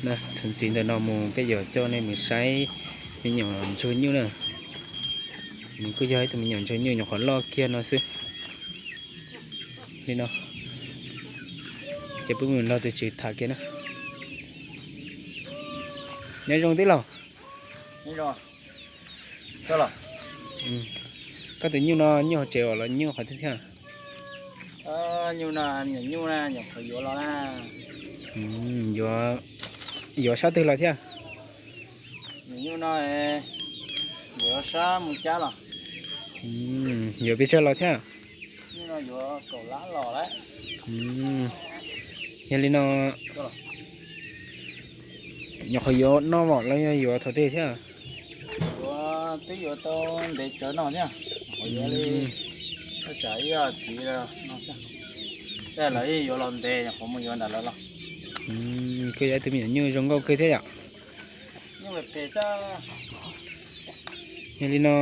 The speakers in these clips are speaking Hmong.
Txuas ntxiv ntawm no mus peb yuav coj nej mus saib me nyuam ntsuag nyuj na. Nws kuj yog ib tug me nyuam ntsuag nyuj nyuam qhuav loj kiag no xwb li no. Ces peb mus nrog tus tswv tham kiag na. Nyob zoo tij laug. Koj tus nyuj no nyuj hauv tsev os los nyuj qhov twg thiab? Nyuj no nyuam qhuav yuav los na. Yuav sab twg los thiab? Nyuam nyuj no yuav sab Moos Cab los. Yuav pes tsawg los thiab? Nyuj no yuav kaum lab los lawm. Yog li no, nyuam qhuav yuav noj vom los yog yuav thaum twg thiab? Yuav, twb yuav tau ntev tsawv no thiab. Nyuam qhuav yuav li, thaj tsam ib ob txiv no xwb. Tej lawv yuav los ntev nyuam qhuav mus yuav ntawm lawv los. Koj yog ib tug me nyuam nyuj zoo nkauj kawg thiab yom. Nyuj phem phem xwb. Yog li no,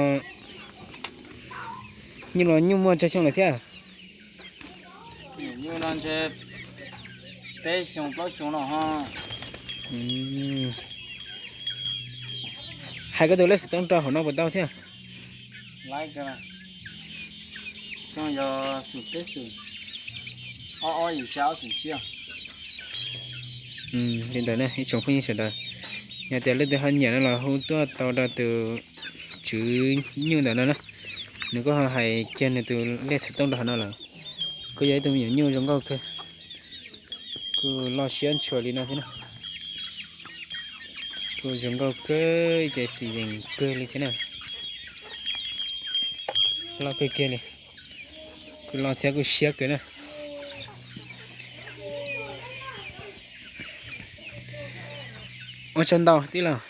nyuj los nyuj muaj tsawg xyoo lawm thiab? Nyuam nyuj no ntshe peb xyoo plaub xyoo no ho. Hais koj tus lej xov tooj rau hauv no puas tau thiab? Laiv, xyoo yog xum peb xum, ob ob yim xya ob xum tsib. Li ntawd na ib tsoom phooj ywg sawv daws, yog tias leej twg ho nyiam no los hu tuaj tau rau tus tswv nyuj ntawm no na. Nws kuj ho hais kiag nws tus lej xov tooj rau hauv no lawm. Kuj yog ib tug me nyuam nyuj zoo nkauj kawg, kuj loj siab ntshua li no thiab na. Kuj zoo nkauj kawg, ib ce xim yees kawg li thiab na. Loj kawg kiag li, kuj loj thiab kuj siab kawg na. Ua tsaug ntau tij laug.